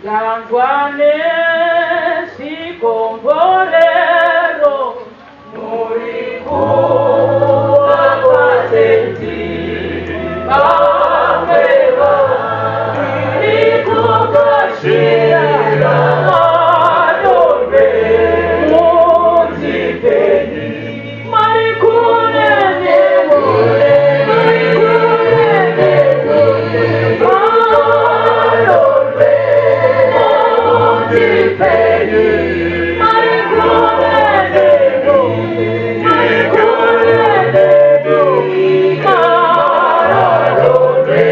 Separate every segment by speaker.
Speaker 1: Ndanzwa nezvikomborero muri kuva kwaTenzi vamwe vari kugashira madonhe mudzipeni Mwari kune newe Mwari kune newe madonhe mudzipeni Mwari kune newe Mwari kune newe madonhe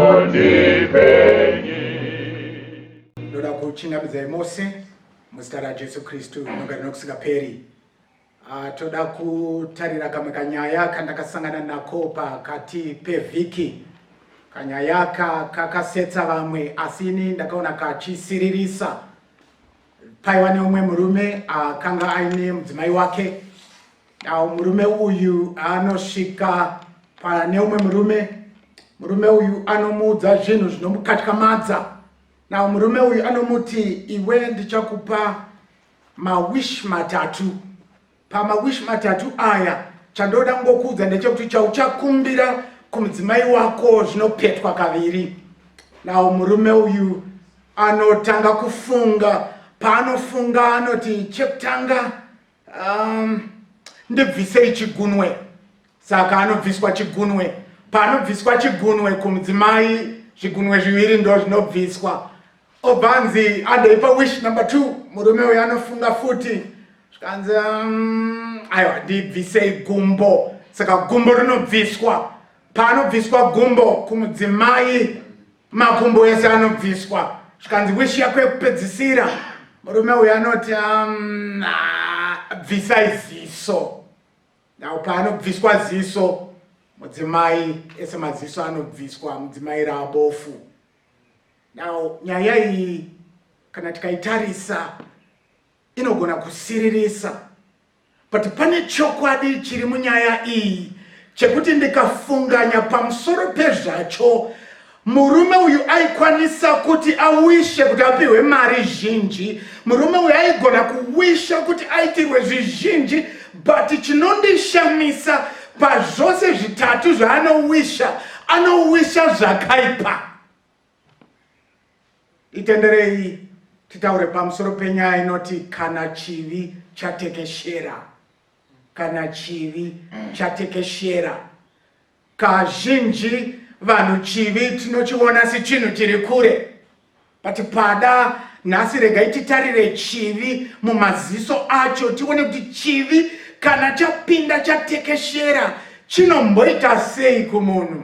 Speaker 1: mudzipeni
Speaker 2: Ndoda kuchingamidzai mose muzita raJesu Kristu rinogara nokusingaperi. Ah, toda kutarira kamwe kanyaya kandakasangana nako pakati pevhiki. Kanyaya ka kakasetsa vamwe asi ini ndakaona kachisiririsa. Paiva neumwe murume akanga aine mudzimai wake. Now murume uyu anosvika pane umwe murume. Murume uyu anomuudza zvinhu zvinomukatyamadza. Now murume uyu anomuti iwe ndichakupa mawish matatu. Pamawish matatu aya chandoda kungokuudza ndechekuti chauchakumbira kumudzimai wako zvinopetwa kaviri. Now murume uyu anotanga kufunga. Paanofunga anoti chekutanga ndibvisei chigunwe. Saka anobviswa chigunwe. Paanobviswa chigunwe kumudzimai, zvigunwe zviviri ndo zvinobviswa. Obva anzi andeipa wish number 2. Murume uyu anofunga futi zvikanzi aiwa ndibvisei gumbo. Saka gumbo rinobviswa. Paanobviswa gumbo kumudzimai, makumbo ese anobviswa. Zvikanzi wish yako yekupedzisira. Murume uyu anoti bvisai ziso. Now paanobviswa ziso mudzimai ese maziso anobviswa mudzimai raabofu. Now nyaya iyi kana tikaitarisa inogona kusiririsa, but pane chokwadi chiri munyaya iyi chekuti ndikafunganya pamusoro pezvacho. Murume uyu aikwanisa kuti awishe kuti apihwe mari zhinji. Murume uyu aigona kuwisha kuti aitirwe zvizhinji, but chinondishamisa pazvose zvitatu zvaanowisha, anowisha zvakaipa. Itenderei titaure pamusoro penyaya inoti kana chivi chatekeshera. Kana chivi chatekeshera. Kazhinji vanhu chivi tinochiona sechinhu chiri kure, but pada nhasi regai titarire chivi mumaziso acho tione kuti chivi kana chapinda chatekeshera chinomboita sei kumunhu.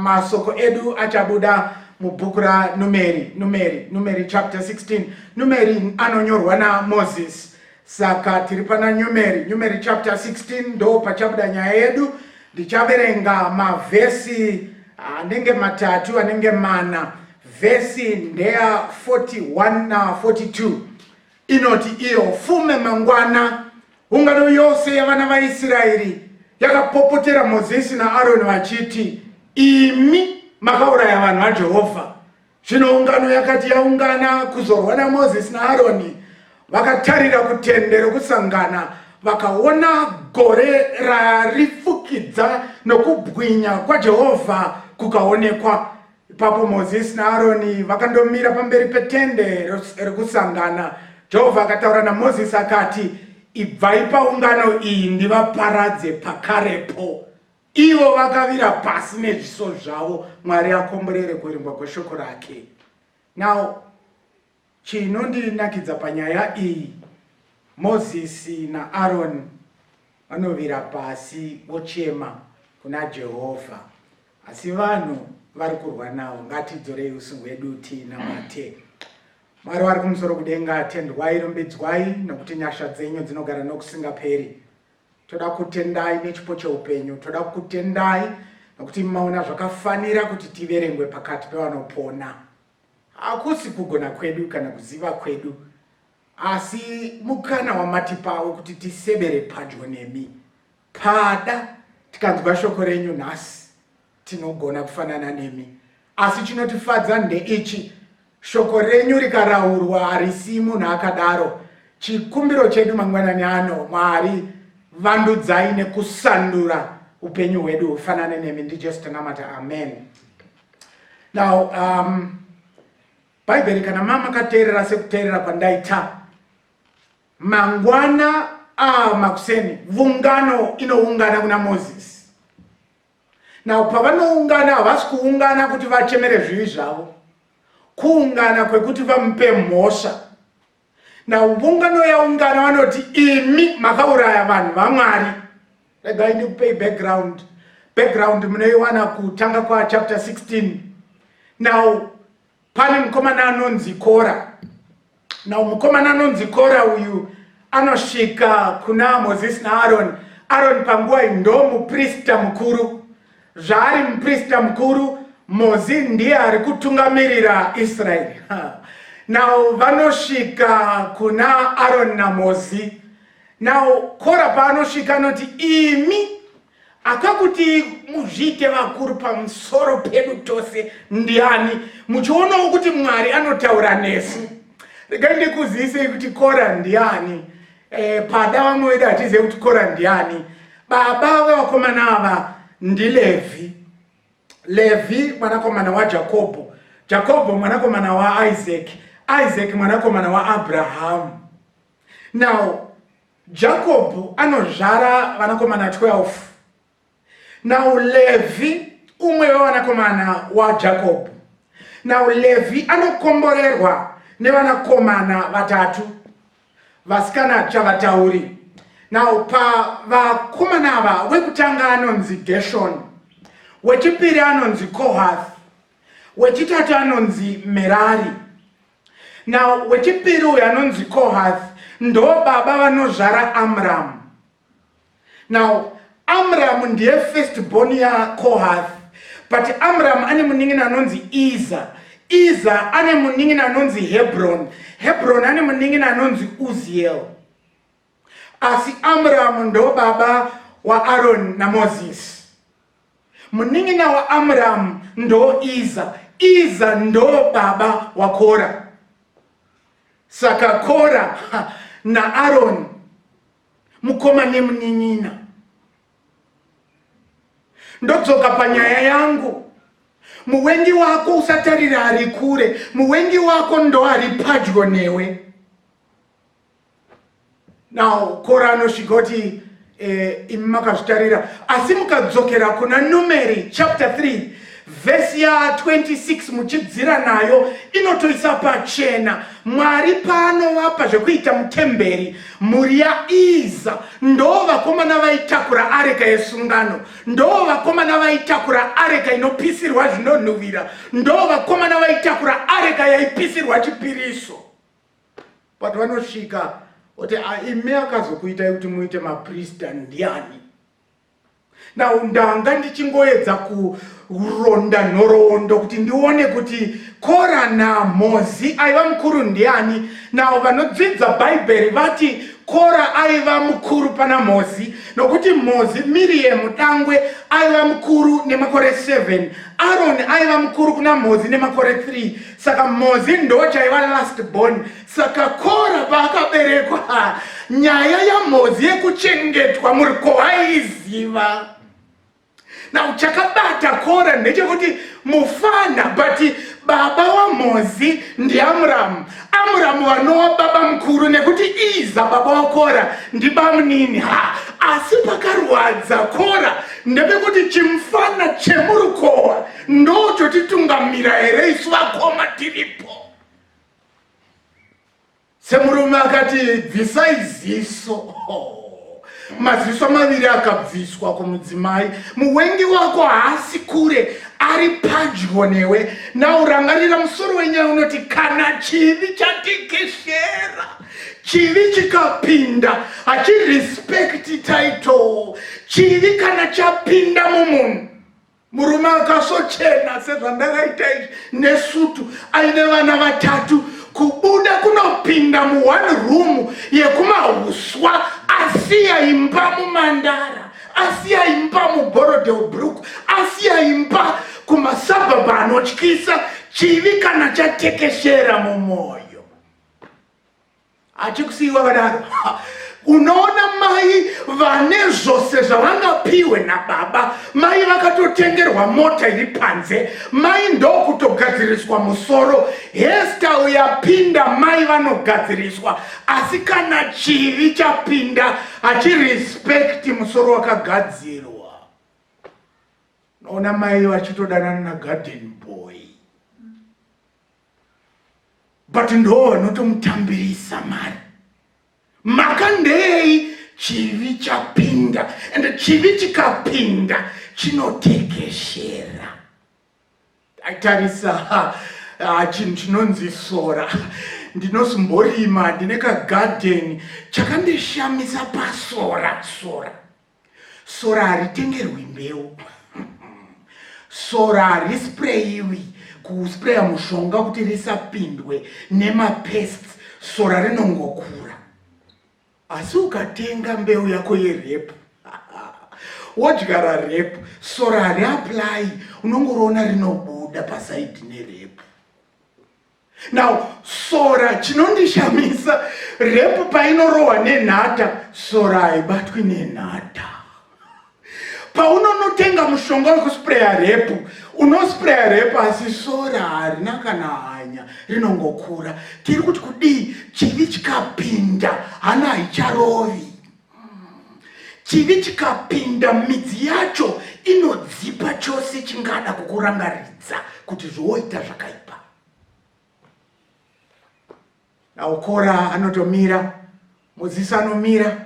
Speaker 2: Masoko edu achabuda mubhuku raNumeri, Numeri, Numeri chapter 16. Numeri anonyorwa naMoses. Saka tiri pana Numeri, Numeri chapter 16 ndo pachabuda nyaya yedu. Ndichaverenga mavhesi anenge matatu anenge mana. Vhesi ndeya 41 na 42 inoti iyo, fume mangwana ungano yose yavana vaIsraeri yakapopotera Mozisi naAroni vachiti, imi makauraya vanhu vaJehovha. Zvino ungano yakati yaungana kuzorwa naMozisi naAroni, vakatarira kutende rokusangana, vakaona gore rarifukidza nokubwinya kwaJehovha kukaonekwa. Ipapo Mozisi naAroni vakandomira pamberi petende rokusangana. Jehovha akataura naMozisi akati, Ibvai paungano iyi ndivaparadze pakarepo. Ivo vakavira pasi nezviso zvavo. Mwari akomborere kuverengwa kweshoko rake. Now, chinondinakidza panyaya iyi, Mozisi naAroni vanovira pasi vochema kuna Jehovha, asi vanhu vari kurwa navo. Ngatidzorei usu hwedu tinamate. Mwari vari kumusoro kudenga, tendwai, rumbidzwai, nokuti nyasha dzenyu dzinogara nokusingaperi. Toda kutendai nechipo cheupenyu. Toda kutendai nokuti maona zvakafanira kuti tiverengwe pakati pevanopona. Hakusi kugona kwedu kana kuziva kwedu, asi mukana wamatipa wekuti tisebere padyo nemi. Pada tikanzwa shoko renyu nhasi, tinogona kufanana nemi. Asi chinotifadza ndeichi, shoko renyu rikaraurwa harisii munhu akadaro. Chikumbiro chedu mangwanani ano, Mwari, vandudzai nekusandura upenyu hwedu hufanane nemi. NdiJesu tanamata, amen. Now, Bhaibheri kana makateerera sekuteerera kwandaita, mangwana makuseni vungano inoungana kuna Moses. Now pavanoungana havasi kuungana kuti vachemere zvivi zvavo, kuungana kwekuti vamupe mhosva. Now vungano yaungana vanoti imi makauraya vanhu vaMwari. Regai ndikupei background. Background munoiwana kutanga kwa chapter 16. Now pane mukomana anonzi Kora. Now mukomana anonzi Kora uyu anosvika kuna Mozisi naAroni. Aroni panguva iyi ndo muprista mukuru. Zvaari muprista mukuru, Mozi ndiye ari kutungamirira Israeri. Now vanosvika kuna Aroni naMozi. Now Kora paanosvika anoti imi akakuti muzviite vakuru pamusoro pedu tose ndiani, muchionawo kuti Mwari anotaura nesu. Regai ndikuzivisei kuti Kora ndiani. Pada vamwe vedu hatizive kuti Kora ndiani. Baba vevakomana ava ndiLevhi. Levhi mwanakomana waJakobho, Jakobho mwanakomana waIsaac, Isaac mwanakomana waAbrahamu. Now Jacob anozvara vanakomana 12. Now Levi umwe wevanakomana waJacob. Now Levi anokomborerwa nevanakomana vatatu, vasikana chavatauri. Now pavakomana ava wekutanga anonzi Gershon, wechipiri anonzi Kohath, wechitatu anonzi Merari. Now wechipiri uyu anonzi Kohath ndo baba vanozvara Amram. Now Amram ndiye first born ya Kohath, but Amram ane munin'ina anonzi Iza. Iza ane munin'ina anonzi Hebron. Hebron ane munin'ina anonzi Uziel. Asi Amram ndo baba waAron naMoses. Munin'ina waAmramu ndo Iza. Iza ndo baba waKora. Saka Kora naAroni mukoma nemunin'ina. Ndodzoka panyaya yangu. Muwengi wako usatarira ari kure, muwengi wako ndo ari padyo newe. Now Kora anosvika kuti eh, imi makazvitarira, asi mukadzokera kuna Numeri chapter 3 vhesi ya 26 muchidzira nayo inotoisa pachena Mwari paanovapa zvekuita mutemberi mhuri yaIza ndo vakomana vaitakura areka yesungano, ndo vakomana vaitakura areka inopisirwa zvinonhuhwira, ndo vakomana vaitakura areka yaipisirwa chipiriso. But vanosvika oti ah, imi akazokuitai kuti muite maprista ndiani? Now ndanga ndichingoedza kuronda nhoroondo kuti ndione kuti Kora naMozi aiva mukuru ndiani. Now vanodzidza Bhaibheri vati Kora aiva mukuru pana Mozi nokuti Mozi Miriemu dangwe aiva mukuru nemakore 7, Aroni aiva mukuru kuna Mozi nemakore 3. Saka Mozi ndo chaiva last born. Saka Kora paakaberekwa, nyaya yaMozi yekuchengetwa murikowa aiiziva. Now chakabata Kora ndechekuti mufana, but baba waMozi ndiAmramu. Amramu vanova baba mukuru nekuti Iza baba waKora ndibamunini. Ha, asi pakarwadza Kora ndepekuti chimfana chemurukowa ndochotitungamira here isu vakoma tiripo. Semurume akati bvisai ziso. Oh. Maziso maviri akabviswa kumudzimai. Muwengi wako haasi kure, ari padyo newe. Now rangarira musoro wenyaya unoti kana chivi chatekeshera. Chivi chikapinda hachirespect title. Chivi kana chapinda mumunhu Murume akasochena sezvandakaita izvi nesutu aine vana vatatu kubuda kunopinda muone room yekumahuswa asiya imba mumandara asiya imba muborodale brook asiya imba kumasabhabha anotyisa chivi kana chatekeshera mumwoyo Achikusiyiwa vadaro unoona mai vane zvose zvavangapiwe nababa. Mai vakatotengerwa mota iri panze, mai ndokutogadziriswa musoro, hairstyle yapinda, mai vanogadziriswa. Asi kana chivi chapinda hachirespecti musoro wakagadzirwa. Unoona mai vachitodanana nagarden boy but ndo vanotomutambirisa mari maka ndeyei chivi chapinda and chivi chikapinda chinotekeshera aitarisa ah, chinhu chinonzi sora ndinosumborima ndine kagadheni chakandishamisa pasora sora Sora haritengerwi mbeu. Sora harispreyiwi kuspreya mushonga kuti risapindwe nemapests. Sora rinongokura. Asi ukatenga mbeu yako yerepu wodyara repu, sora hariapply, unongoriona rinobuda pasaidi nerepu. Now sora chinondishamisa repu painorohwa nenhata sora haibatwi nenhata. Paunonotenga mushonga wekuspreya repu unospreya repu asi sora harina kana hanya rinongokura. Tiri kuti kudii chivi chikapinda hana haicharovi. Chivi chikapinda midzi yacho inodzipa chose chingada kukurangaridza kuti zvowoita zvakaipa. Now Kora anotomira, Mozisi anomira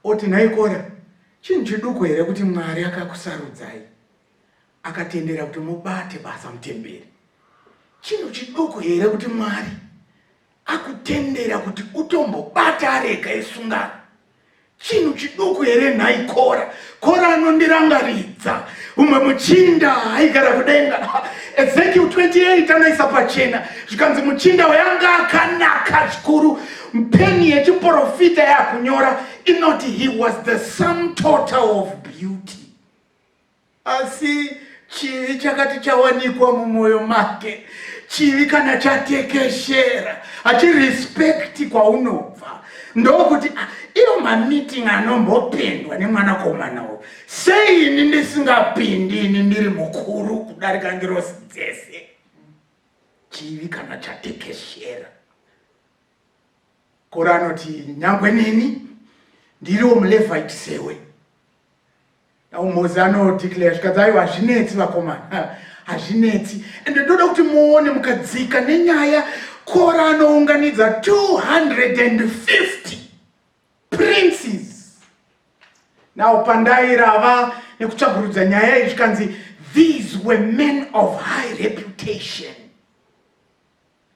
Speaker 2: oti nhai Kora, chinhu chiduku here kuti Mwari akakusarudzai akatendera kuti mubate basa mutemberi? Chinhu chiduku here kuti Mwari akutendera kuti utombobata areka esungano? Chinhu chiduku here nhai Kora? Kora anondirangaridza umwe muchinda aigara kudenga. Ezekiel 28 anoisa pachena zvikanzi muchinda wayanga akanaka zvikuru. Peni yechiporofita yakunyora inoti he was the sum total of beauty. Asi chivi chakati chawanikwa mumwoyo make, chivi kana chatekeshera hachirespekti kwaunobva. Ndokuti ah, iyo mameeting anombopindwa nemwanakomana uyu, sei ini ndisingapindi, ini ndiri mukuru kudarika ngirosi dzese? Chivi kana chatekeshera. Kora anoti nyangwe neni ndiriwo muLevite sewe. Mhozi anodeclare zvikanzi aiwa hazvinetsi vakomana, hazvinetsi. Ende ndoda kuti muone mukadzika nenyaya. Kora anounganidza 250 princes. Now pandairava nekutsvagurudza nyaya iyi zvikanzi these were men of high reputation,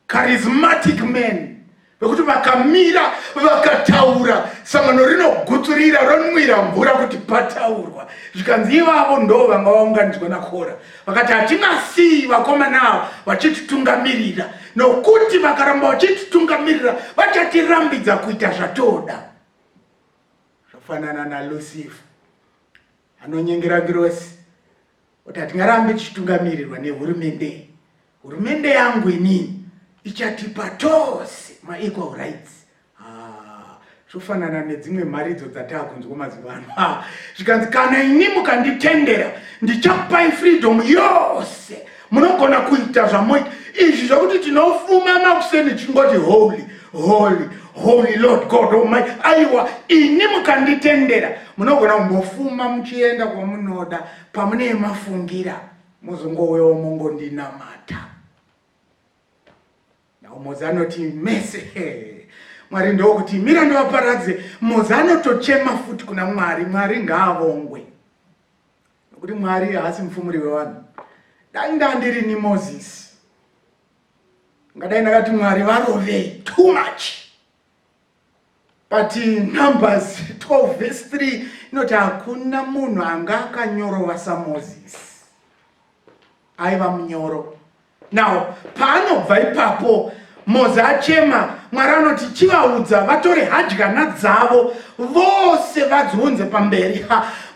Speaker 2: charismatic men, vekuti vakamira vakataura sangano rinogutsurira ronwira mvura kuti pataurwa. Zvikanzi ivavo ndo vanga vaunganidzwa naKora, vakati hatingasiyi vakomana ava vachititungamirira, nokuti vakaramba vachititungamirira vachatirambidza kuita zvatoda. Zvafanana naLucifer anonyengera ngirosi kuti hatingarambi tichitungamirirwa nehurumende. Hurumende yangu inini ichatipa tose maequal rights. Zvofanana nedzimwe mharidzo dzataakunzwa mazuva ano. Zvikanzi kana ini mukanditendera ndichakupai freedom yose, munogona kuita zvamoita. Izvi zvokuti tinofuma makuseni tichingoti holy, holy, holy Lord God Almighty, aiwa, ini mukanditendera munogona kumbofuma muchienda kwamunoda pamunee mafungira, mozongouyawo mongondinamata. Mozi anoti mese Mwari ndokuti mira ndovaparadze. Mozi anotochema futi kuna Mwari. Mwari ngaavongwe, nokuti Mwari haasi mufumuri wevanhu. Dai ndandiri ni Moses, ngadai ndakati Mwari varovei too much. But Numbers 12 verse 3 inoti hakuna munhu anga akanyorova saMoses, aiva munyoro. Now paanobva ipapo Mozi achema, Mwari anoti chivaudza vatore hadyana dzavo vose vadziunze pamberi.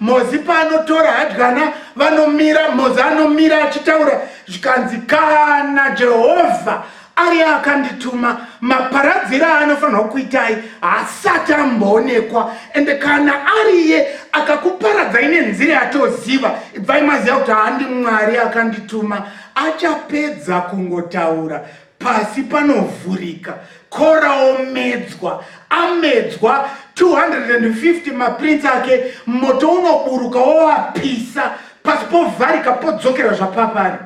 Speaker 2: Mozi paanotora hadyana vanomira, Mozi anomira achitaura, zvikanzi kana Jehovha ari akandituma, maparadziro aanofanirwa kuitai haasati amboonekwa, ende kana ariye akakuparadzai nenzira yatoziva, ibvai maziva kuti handi Mwari akandituma. Achapedza kungotaura, pasi panovhurika, Kora omedzwa, amedzwa 250 maprince ake, moto unoburuka wovapisa, pasi povharika podzokera zvapapari.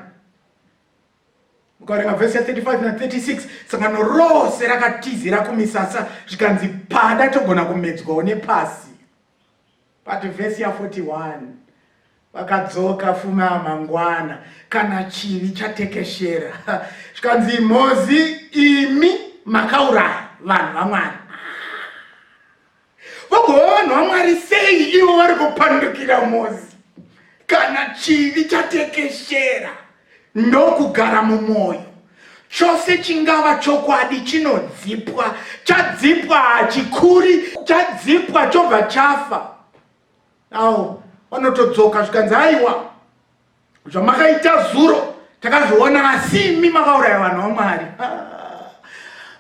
Speaker 2: Mukaverenga vhesi ya 35 na 36, sangano rose rakatizira kumisasa, zvikanzi pada togona kumedzwawo nepasi. But vhesi ya 41, vakadzoka fuma mangwana kana chivi chatekeshera, zvikanzi Mozi imi makauraya vanhu vaMwari. Vagova vanhu vaMwari sei ivo vari kupandukira Mozi? Kana chivi chatekeshera ndokugara mumwoyo, chose chingava chokwadi chinodzipwa, chadzipwa hachikuri, chadzipwa chobva chafa. Awo vanotodzoka zvikanzi aiwa, zvamakaita zuro takazviona, asi imi makauraya vanhu vaMwari.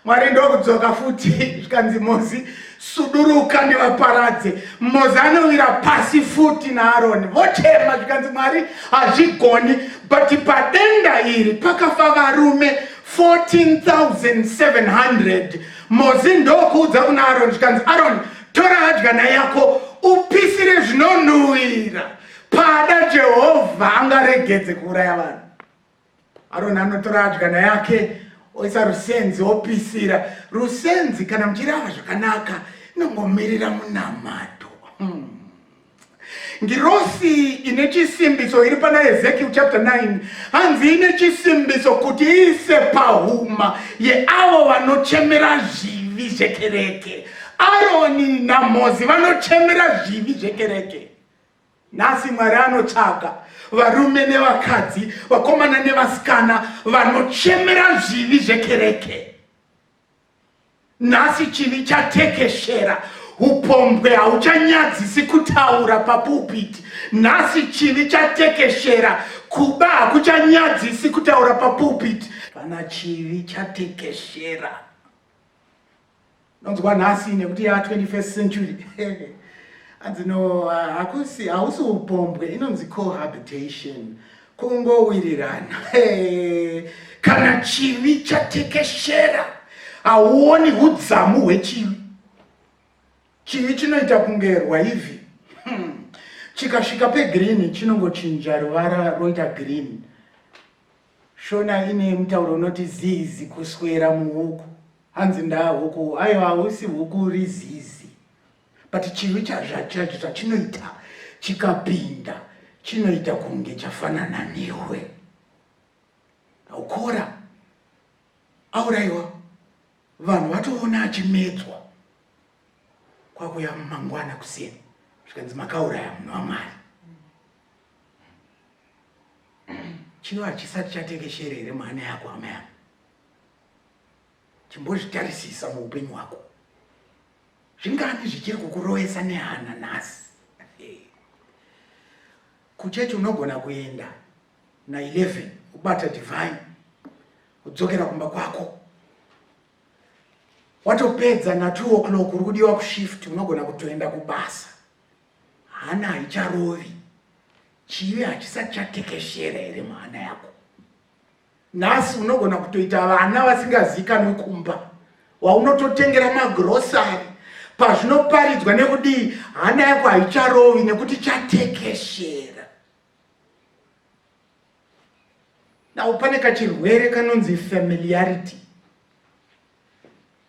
Speaker 2: Mwari ndokudzoka futi, zvikanzi Mozi suduruka ndivaparadze. Mozi anowira pasi futi naAroni vochema, zvikanzi Mwari hazvigoni. But padenda iri pakafa varume 14,700. Mozi ndokuudza kuna Aroni, zvikanzi Aroni tora hadyana yako upisire zvinonhuwira, pada Jehovha angaregedze kuuraya vanhu. Aroni anotora hadyana yake oisa rusenzi opisira. Rusenzi kana muchirava zvakanaka inongomirira munamato. Ngirosi ine chisimbiso iri pana Ezekiel chapter 9, hanzi ine chisimbiso kuti iise pahuma yeavo vanochemera zvivi zvekereke. Aroni naMozi vanochemera zvivi zvekereke. Nhasi Mwari anotsvaga varume nevakadzi, vakomana nevasikana vanochemera zvivi zvekereke. Nhasi chivi chatekeshera. Upombwe hauchanyadzisi kutaura papulpit. Nhasi chivi chatekeshera. Kuba hakuchanyadzisi kutaura papulpit. Kana chivi chatekeshera. Nonzwa nhasi nekuti ya 21st century. Hanzi no hakusi hausi upombwe inonzi cohabitation. Kungowirirana. Kana chivi chatekeshera hauoni hudzamu hwechivi. Chivi chinoita kunge rwaivhi. Chikasvika pegreen chinongochinja ruvara roita green. Shona ine mutauro unoti zizi kuswera muhuku. Hanzi ndaa huku. Aiwa hausi huku uri zizi. But chivi zvachinoita chikapinda chinoita kunge chafanana newe. Haukora auraiwa vanhu vatoona achimedzwa kwakuya mangwana kuseni zvikanzi makauraya munhu waMwari. Chino hachisati chatekeshere here mhana yako hama yangu? Chimbozvitarisisa muupenyu hwako. Zvingani zvichiri kukurovesa nehana nhasi? Kuchechi unogona kuenda na 11 ubata divine udzokera kumba kwako watopedza na 2 o'clock uri kudiwa kushift, unogona kutoenda kubasa. Hana haicharovi. Chivi hachisati chatekeshera here muhana yako? Nhasi unogona kutoita vana vasingazikanwi kumba waunototengera magrosari pazvinoparidzwa nekudii, hana yako haicharovi nekuti chatekeshera. Now pane kachirwere kanonzi familiarity.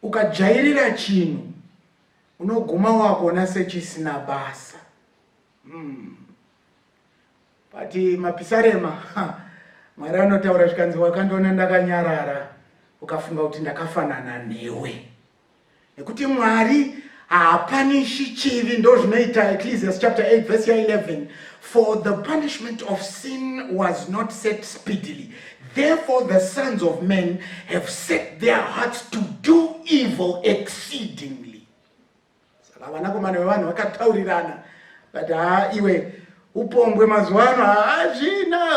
Speaker 2: Ukajairira chinhu unoguma wakuona sechisina basa. But mapisarema Mwari anotaura zvikanzi wakandiona ndakanyarara ukafunga kuti ndakafanana newe. Nekuti Mwari haapanishi chivi, ndozvinoita Ecclesiastes chapter 8 verse 11. For the punishment of sin was not set speedily. Therefore the sons of men have set their hearts to do evil exceedingly. Saka vanakomana vevanhu vakataurirana but haa iwe upombwe mazuva ano hazvina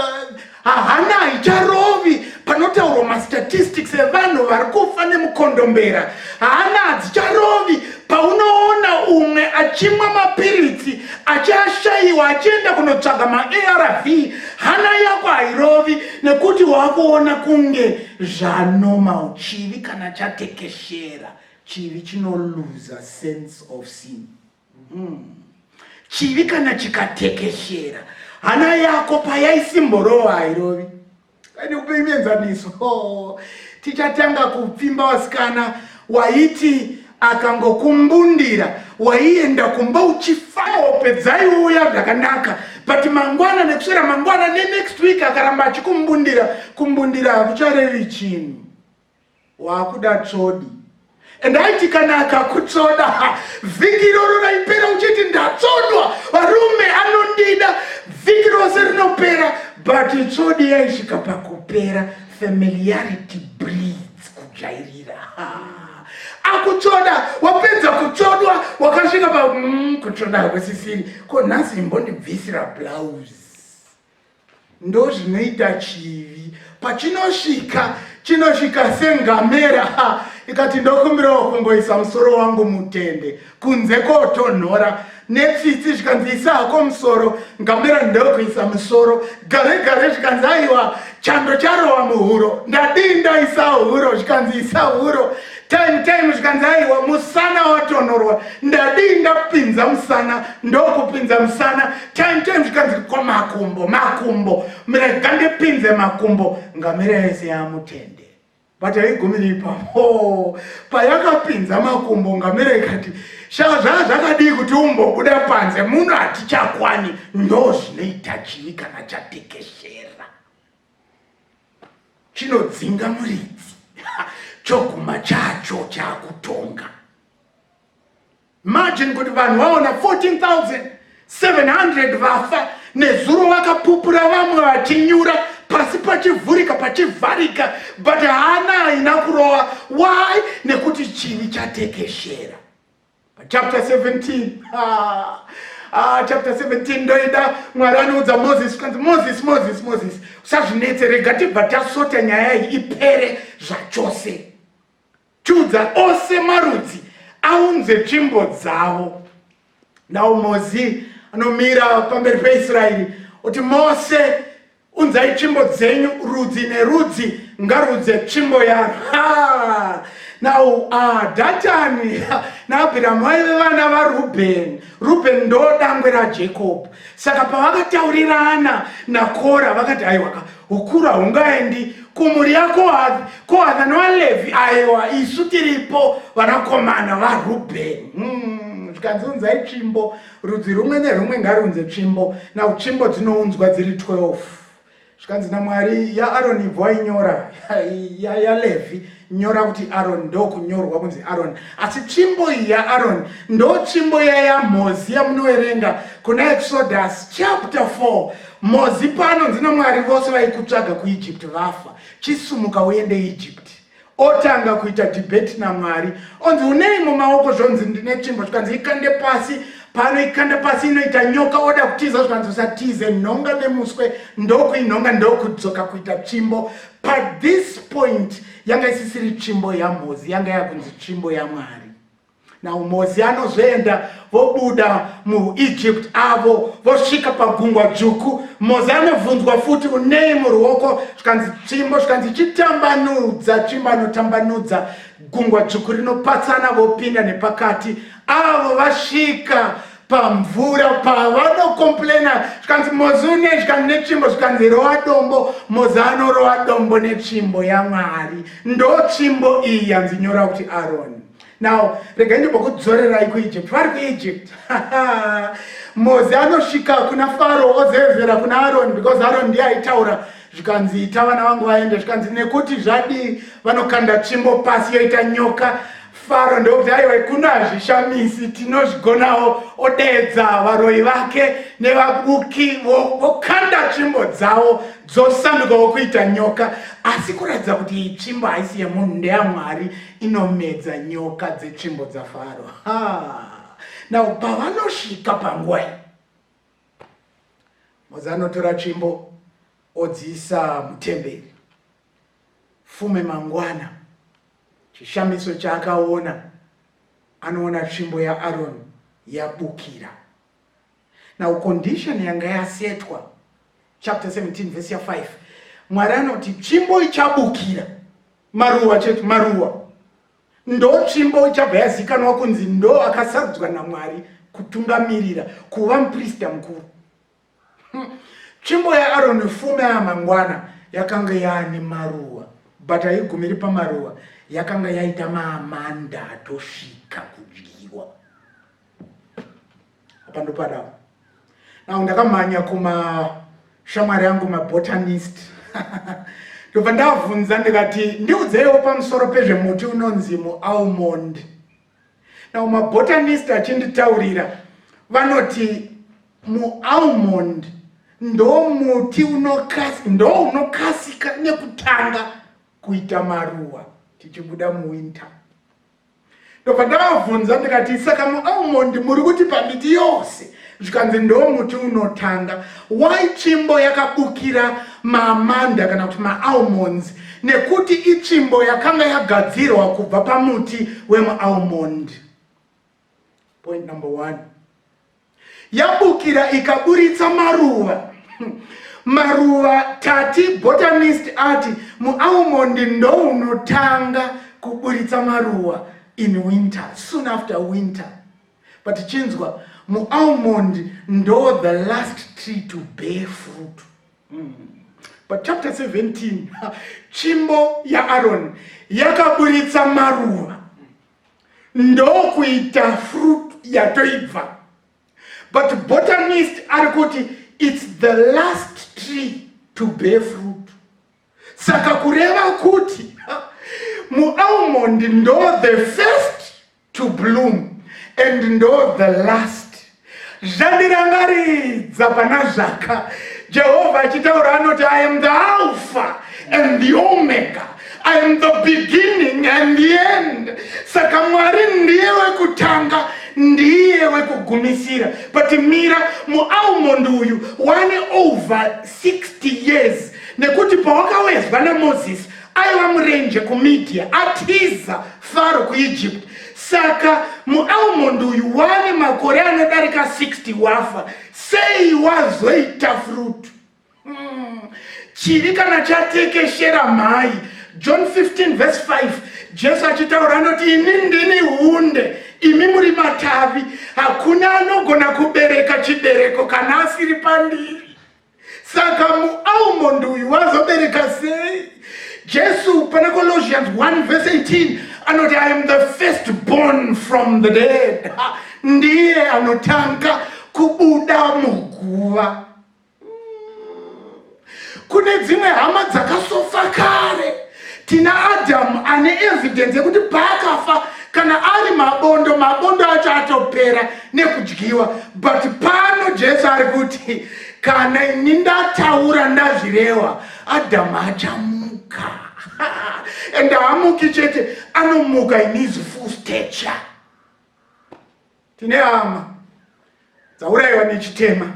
Speaker 2: hahana haicharovi panotaurwa mastatistics evanhu vari kufa nemukondombera. Hana hadzicharovi paunoona umwe achimwa mapiritsi achiashayiwa achienda kunotsvaga maARV. Hana yako hairovi nekuti wakuona kunge zvanormal. Chivi kana chatekeshera, chivi chinoluza sense of sin. Chivi kana chikatekeshera, hana yako payaisimborowa hairovi. Ndikupe mienzaniso. Oh, tichatanga kupfimba vasikana waiti akangokumbundira waienda kumba uchifa hope dzaiuya zvakanaka, but mangwana nekuswera mangwana nenext week akaramba achikumbundira, kumbundira hakucharevi chinhu, wakuda tsvodi. And aiti kana akakutsvoda vhiki iroro raipera uchiti ndatsvodwa, varume anondida, vhiki rose rinopera, but tsvodi yaisvika pakupera. Familiarity breeds kujairira. Akutsvoda, wapedza kutsvodwa, wakasvika pa kutsvoda hakusisiri ko, nhasi imbondibvisira blouse. Ndozvinoita chivi pachinosvika, chinosvika sengamera ikati ndokumbirawo kungoisa musoro wangu mutende kunze kotonhora netsitsi, zvikanzi isa hako musoro, ngamera ndokuisa musoro, gare gare zvikanzi aiwa chando charova muhuro, ndadii ndaisa huro, zvikanzi isa huro, time time zvikanzi aiwa musana watonhorwa, ndadii ndapinza musana, ndokupinza musana, time time zvikanzi kwa makumbo, makumbo rega ndipinze makumbo, ngamera yese yamutende. But haigumiri ipapo. Payakapinza makumbo ngamera ikati shaa zvaa zvakadii kuti umbobuda panze muno hatichakwani. Ndo zvinoita chivi kana chatekeshera, chinodzinga muridzi choguma chacho chakutonga. Imagine kuti vanhu vaona 14,700 vafa nezuro, vakapupura vamwe vachinyura pasi pachivhurika pachivharika, but hana haina kurova. Why? Nekuti chivi chatekeshera. Chapter 17. Ah, ah, chapter 17 ndoida. Mwari anoudza Moses, kanzi, "Moses, Moses, Moses, usazvinetse, rega tibva tasota nyaya iyi ipere zvachose. Chiudza ose marudzi aunze tsvimbo dzavo." Now Mozi anomira pamberi peIsraeri oti, "Mose, unzai tsvimbo dzenyu, rudzi nerudzi ngarudze tsvimbo yaro." Now Dhatani naAbhiramu vaive vana vaRubheni. Rubheni ndo dangwe raJacob. Saka pavakataurirana naKora, vakati, "Aiwaka, ukuru haungaendi kumhuri yaKohathi, Kohathi nevaLevhi. Aiwa, isu tiripo, vanakomana vaRubheni." Zvikanzi, "Unzai tsvimbo, rudzi rumwe nerumwe ngarunze tsvimbo." Now tsvimbo dzinounzwa dziri 12. Zvikanzi naMwari, "YaAroni ibva wainyora, yaLevhi nyora kuti Aroni." Ndokunyorwa kunzi Aroni. Asi tsvimbo iyi yaAroni ndo tsvimbo yayaMozi yamunoverenga kuna Exodus chapter 4. Mozi panonzi naMwari, "Vose vaikutsvaga kuEgypt vafa, chisumuka uende Egypt." Otanga kuita debate naMwari. Onzi, "Unei mumaoko?" Zvonzi, "Ndine tsvimbo." Zvikanzi, "Ikande pasi." Pano ikanda pasi, inoita nyoka. Oda kutiza. Zvikanzi, "Usatize, nhonga nemuswe." Ndokuinhonga, ndokudzoka kuita tsvimbo. Pathis point yanga isisiri tsvimbo yaMozi, yanga yakunzi tsvimbo yaMwari. Now Mozi anozoenda, vobuda muEgypt avo, vosvika pagungwa Dzvuku. Mozi anobvunzwa futi, "Unei muruoko?" Zvikanzi, "Tsvimbo." Zvikanzi, "Chitambanudza tsvimbo." Anotambanudza, gungwa dzvuku rinopatsana, vopinda nepakati. Avo vasvika pamvura, pavanocomplaina, zvikanzi, "Mozi, une?" Zvikanzi, "Netsvimbo." Zvikanzi, "Rova dombo." Mozi anorova dombo netsvimbo yaMwari. Ndo tsvimbo iyi yanzi nyora kuti Aroni. Now regai ndimbokudzorerai kuEgypt. Vari kuEgypt, Mozi anosvika kuna Faro, ozevezera kuna Aroni, because Aroni ndiye aitaura. Zvikanzi, "Ita vana vangu vaende." Zvikanzi, "Nekuti zvadii?" Vanokanda tsvimbo pasi, yoita nyoka. Faro ndokuti, "Aiwa, kuno hazvishamisi, tinozvigonawo." Odedza varoi vake nevabuki, vokanda tsvimbo dzavo, dzosandukawo kuita nyoka. Asi kuratidza kuti iyi tsvimbo haisi yemunhu, ndeyamwari, inomedza nyoka dzetsvimbo dzaFaro. Now pavanosvika panguva iyi, Mozi anotora tsvimbo, odziisa mutemberi. Fume mangwana, chishamiso chaakaona, anoona tsvimbo yaAroni yabukira. Now condition yanga yasetwa, chapter 17 verse ya5, Mwari anoti tsvimbo ichabukira maruva chete, maruva, ndo tsvimbo ichabva yazikanwa kunzi ndo akasarudzwa naMwari kutungamirira, kuva muprista mukuru. Tsvimbo yaAroni fume yamangwana yakanga yaane maruva, but haigumiri pamaruva, yakanga yaita maamanda atosvika kudyiwa. Apa ndopadapo. Now ndakamhanya kumashamwari angu mabotanist, ndobva ndavhunza ndikati, "Ndiudzeiwo pamusoro pezvemuti unonzi mualmond." Now mabotanist achinditaurira, vanoti mualmond ndo muti ndo unokasika nekutanga kuita maruva tichibuda muwinter. Ndobva ndavabvunza ndikati, "Saka mualmond muri kuti pamiti yose?" Zvikanzi, "Ndo muti unotanga." Why tsvimbo yakabukira maamanda kana kuti maalmonds? Nekuti itsvimbo yakanga yagadzirwa kubva pamuti wemualmond. Point number one, yabukira ikaburitsa maruva. Maruva, tati botanist ati mualmond ndo unotanga kuburitsa maruva in winter, soon after winter. But chinzwa, mualmond ndo the last tree to bear fruit. But chapter 17, tsvimbo yaAron yakaburitsa maruva, ndokuita fruit yatoibva. But botanist ari kuti it's the last tree to bear fruit. Saka kureva kuti mualmond ndo the first to bloom and ndo the last. Zvandirangaridza pana zvaka Jehovha achitaura, anoti, "I am the Alpha and the Omega, I am the beginning and the end." Saka Mwari ndiye wekutanga. Ndiye wekugumisira. But mira, mualmond uyu wane over 60 years, nekuti pawakawezwa naMoses aiva murenje kuMidia, atiza Faro kuEgypt. Saka mualmond uyu wane makore anodarika 60 wafa. Sei wazoita fruit? Chivi kana chatekeshera mhai. John 15 verse 5, Jesu achitaura anoti, "Ini ndini hunde, imi muri matavi. Hakuna anogona kubereka chibereko kana asiri pandiri." Saka mualmond uyu wazobereka sei? Jesu pana Colossians 1 verse 18 anoti, "I am the first born from the dead." Ndiye anotanga kubuda muguva. Kune dzimwe hama dzakasofa kare. Tina Adhamu ane evidence yekuti paakafa, kana ari mabondo, mabondo acho atopera nekudyiwa. But pano Jesu ari kuti, "Kana ini ndataura, ndazvirewa, Adhamu achamuka." And haamuki chete, anomuka in his full stature. Tine hama dzaurayiwa nechitema,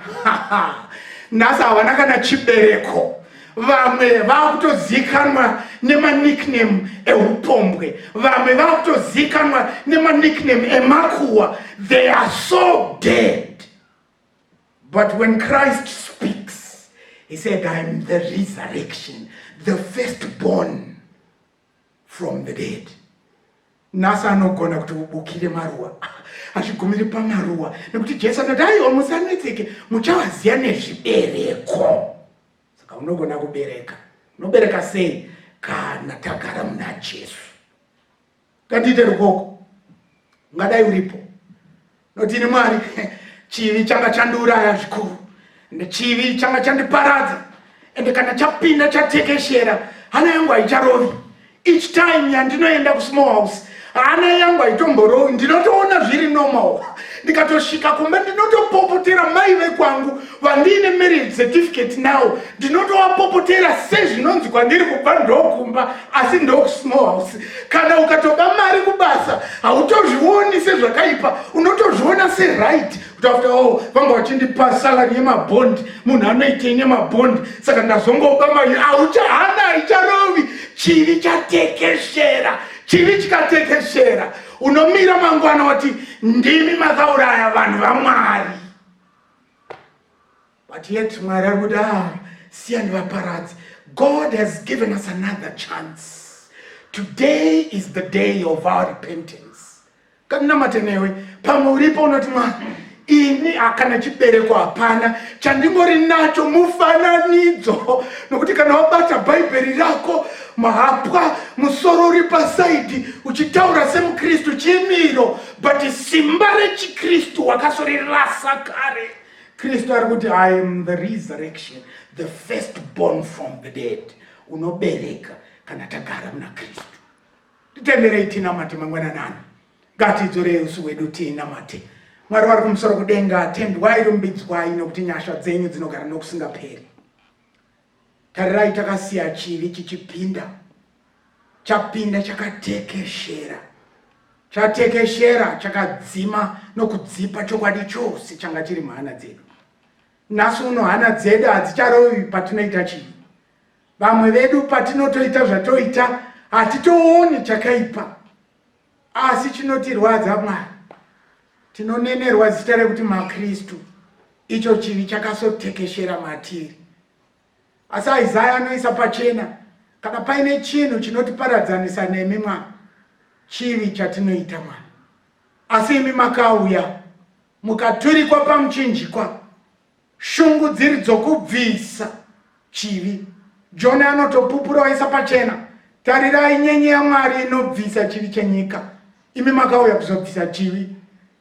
Speaker 2: nhasi havana kana chibereko. Vamwe vakutozikanwa nemanickname eupombwe, vamwe vakutozikanwa nemanickname emakuwa. They are so dead. But when Christ speaks, he said, "I am the resurrection, the firstborn from the dead." Nhasi anogona kuti ubukire maruwa, hazvigumiri pamaruwa, nekuti Jesu anoti, "Aiwa, musanetseke, muchavaziva nezvibereko." Saka unogona kubereka. Unobereka sei kana tagara muna Jesu? Ngatiite rukoko. Ungadai uripo notini, "Mwari, chivi changa chandiuraya zvikuru, ende chivi changa chandiparadza, ende kana chapinda chatekeshera, hana yangu haicharovi. Each time yandinoenda kusmall house, hana yangu haitomborovi, ndinotoona zviri normal. Ndikatosvika kumba, ndinotopopotera mai vekwangu vandiine marriage certificate now, ndinotovapopotera sezvinonzi kwandiri kubva ndokumba, asi ndokusmall house." Kana ukatoba mari kubasa, hautozvioni sezvakaipa, unotozviona seright, kuti after all vanga vachindipa salary yemabhondi. Munhu anoitei nemabhondi? Saka ndazongoba mari." Haucha, hana haicharovi, chivi chatekeshera. Chivi chikatekeshera, unomira mangwana wati, "Ndimi makauraya vanhu vaMwari." But yet Mwari ari kuti, "Ah, siyani vaparadzi." God has given us another chance. Today is the day of our repentance. Katinamate newe. Pamwe uripo unoti, "Mwari, ini kana chibereko hapana, chandingori nacho mufananidzo." Nokuti kana wabata Bhaibheri rako, mahapwa, musoro uri paside, uchitaura semukristu chimiro, but simba rechikristu wakasorirasa kare. Kristu ari kuti, "I am the resurrection, the first born from the dead." Unobereka kana tagara muna Kristu. Titenderei tinamate mangwananani. Ngatidzorei usu hwedu tinamate. Mwari vari kumusoro kudenga, tendwai, rumbidzwai, nokuti nyasha dzenyu dzinogara nokusingaperi. Tarirai, takasiya chivi chichipinda, chapinda, chakatekeshera, chatekeshera, chakadzima nokudzipa chokwadi chose changa chiri muhana dzedu. Nhasi uno hana dzedu hadzicharovi patinoita chivi. Vamwe vedu patinotoita zvatoita, hatitooni chakaipa. Asi chinotirwadza, Mwari, tinonenerwa zita rekuti maKristu, icho chivi chakasotekeshera matiri. Asi Isaya anoisa pachena, kana paine chinhu chinotiparadzanisa nemi, Mwari, chivi chatinoita, Mwari. Asi imi makauya mukaturikwa pamuchinjikwa, shungu dziri dzokubvisa chivi. Joni anotopupura, waisa pachena, "Tarirai nyenye yaMwari inobvisa chivi chenyika." Imi makauya kuzobvisa chivi.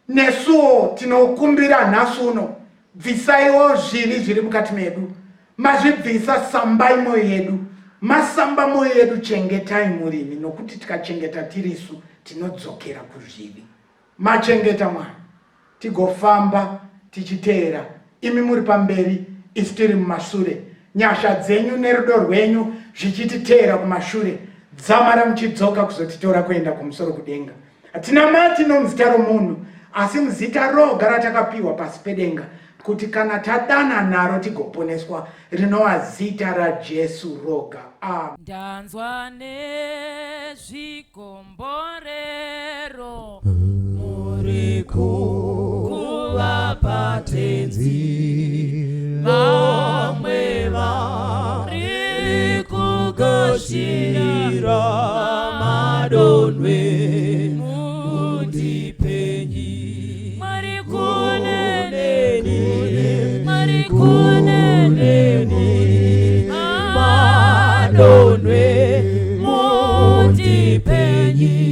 Speaker 2: Nesuwo tinokumbira nhasi uno, bvisaiwo zvivi zviri mukati medu. Mazvibvisa, sambai mwoyo yedu. Masamba mwoyo yedu, chengetai murimi, nokuti tikachengeta tirisu, tinodzokera kuzvivi. Machengeta, Mwari, tigofamba tichiteera imi muri pamberi, isu tiri mumashure, nyasha dzenyu nerudo rwenyu zvichititeera kumashure, dzamara muchidzoka kuzotitora kuenda kumusoro kudenga. Hatina mati nomuzita romunhu. Asi muzita roga ratakapiwa pasi pedenga, kuti kana tadana naro tigoponeswa, rinova zita raJesu roga. Amen.
Speaker 3: Ndanzwa nezvikomborero muri kuvapa Tenzi, vamwe vari kugashira madonwe, mundipenyi. Mwari kuneni, Mwari kuneni, madonwe mundipenyi.